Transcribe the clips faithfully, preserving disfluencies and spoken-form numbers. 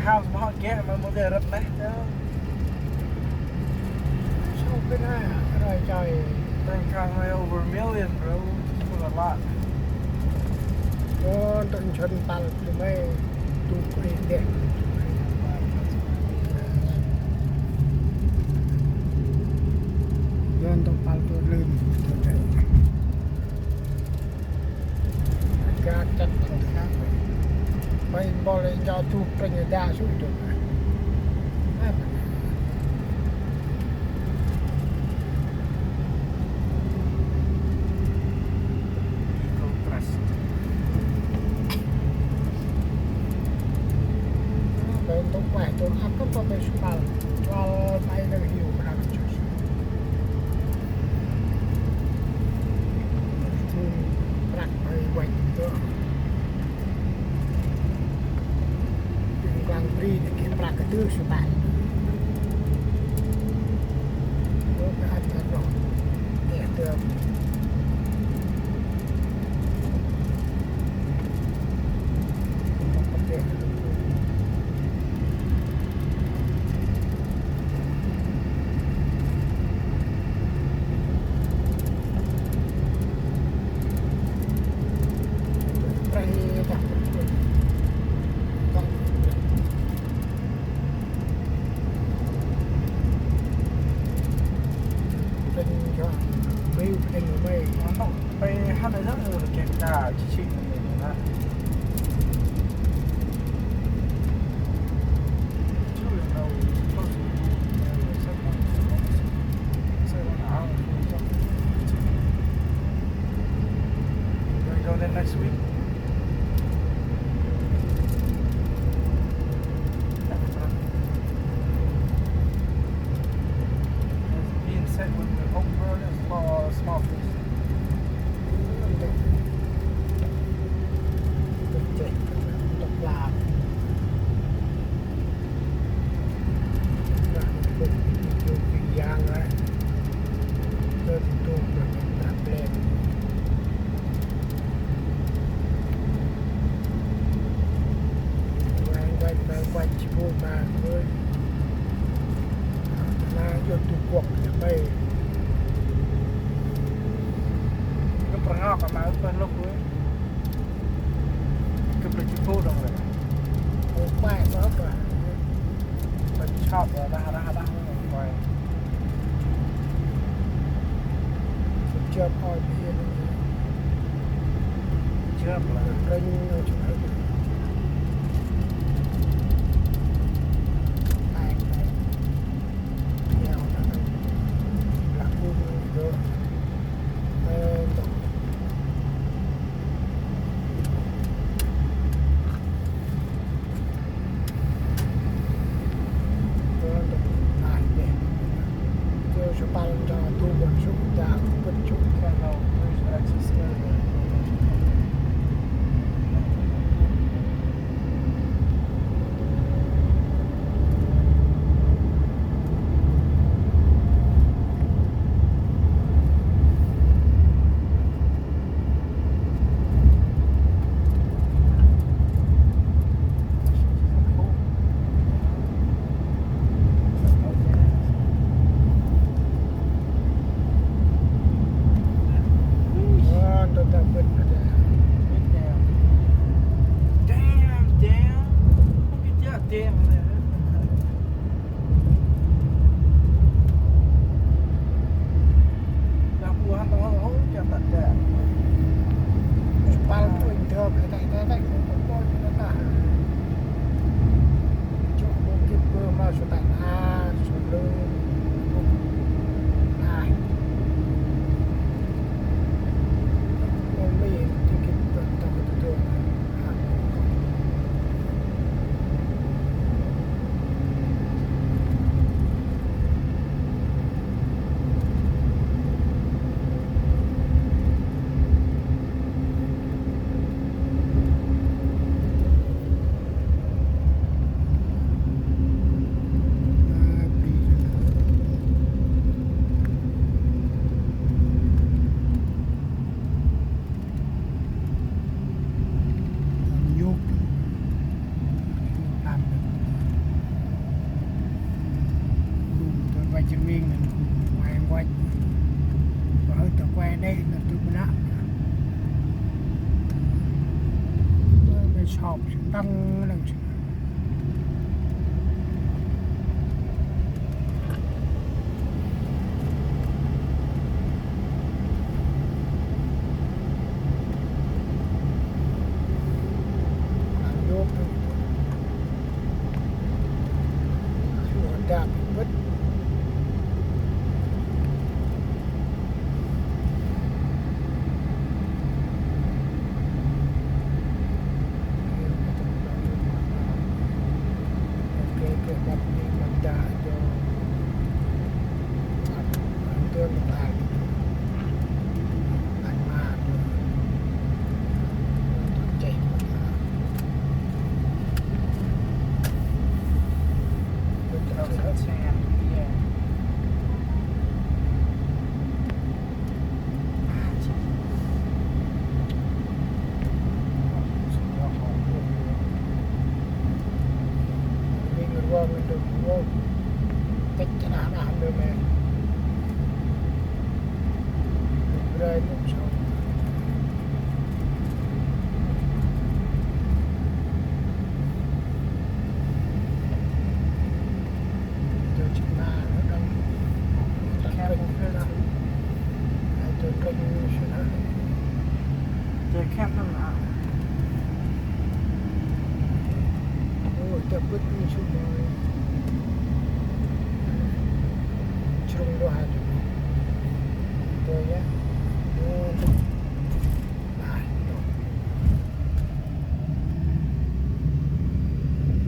House mâu hŏt geh ma mâu dơi răp neh. Sông bên ai, rồi trời. Tây Khang mày over a million, bro. That's a lot. Ơ, tao chọn pal tụi mày, tụi mày đẹp. Yon tao pal tụi lưm, tụi mày. Gak chặt tao. Mày bol ncho tu prênh đa su tu. Eco Trust. Mày tu quay tu ăp tu mày su pal. Lol mày đang hiu mày đang chụp. Prăk hơi quay tu. Quang bri để cái prăk cái thứ số bảy. Ơ, cái ăn thật rồi. Để được. Pay hăn a rất là kẹt đà, chị chị. Two is no, supposed to be, uh, second, second hour or something. We're gonna go there next week. It's being set with the open, bro. There's a lot of small fish. Quanh, quanh, quanh, quanh. Gâp rngok ma ơ pơh lôk ơ. Gâp lôk chi pô đŏng ơ. Ơ, quay bơ bơ. Bơ chop ơ, đah, đah, đah, quay. Chop ơ, bơ. Chop lah. Rênh ơ, chop ơ. Quay, quay. Păng nâng sŭ. Nâng yôk. Sŭ hŏt dap bĭt.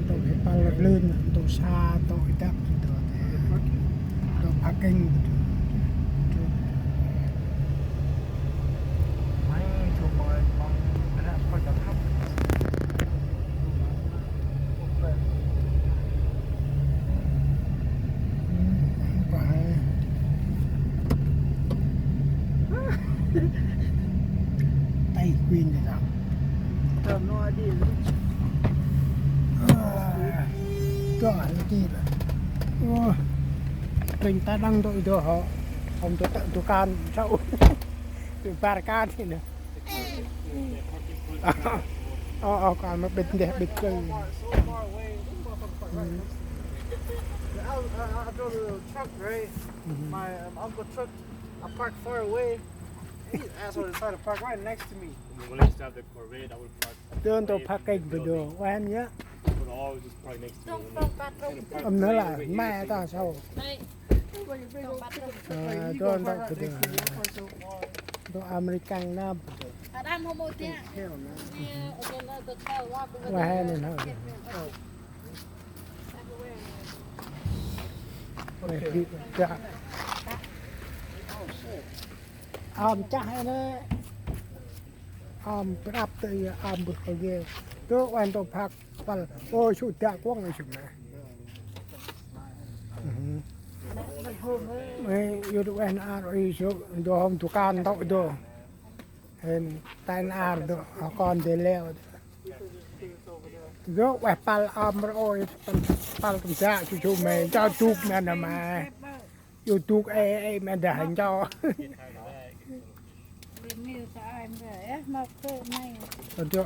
Ntŭk he pâl rlưn, ntŭk sa, ntŭk i dăp, ntŭk he, ntŭk parking. Tay quên rồi sao? Tao nói đi. Ơ, cho anh đi rồi. Ơ, trên ta đang đội đó hả? Không, tôi tận tôi can sao? Tôi bar can thì nè. Ơ, ơ, con mà bịt đèn, bịt cơ. So far, so far away. What the fuck, right? I, I, I drove a truck, right? My, um, uncle truck. I parked far away. These assholes decided to park right next to me. When I used to have the Corvette, I would park Dơn tô way phak in the kênh video building. Quen nhá. But I always just park next to me. Âm nó là mẹ ta sao? Dơn tô video. Tô American na. Qua hai nên hả? Qua hai. Ôm chah ene. Ôm prăp tơ ôm bơh kơ ghê. Tơ ueh tô phak pâl. Ôi, sŭ dak kuŏng sŭ meh. Meh, yut ueh na ar ôi sŭ. Dô hŏm dukan tŏ dô. Hên, tai na ar dô. Hŏ kon dê leo. Dô ueh pâl ôm rơ ôi. Pâl, pâl kơm dak sŭ sŭ meh. Chao duk meh na meh. Yu duk ê ê meh dah ncho. Ơ, dô.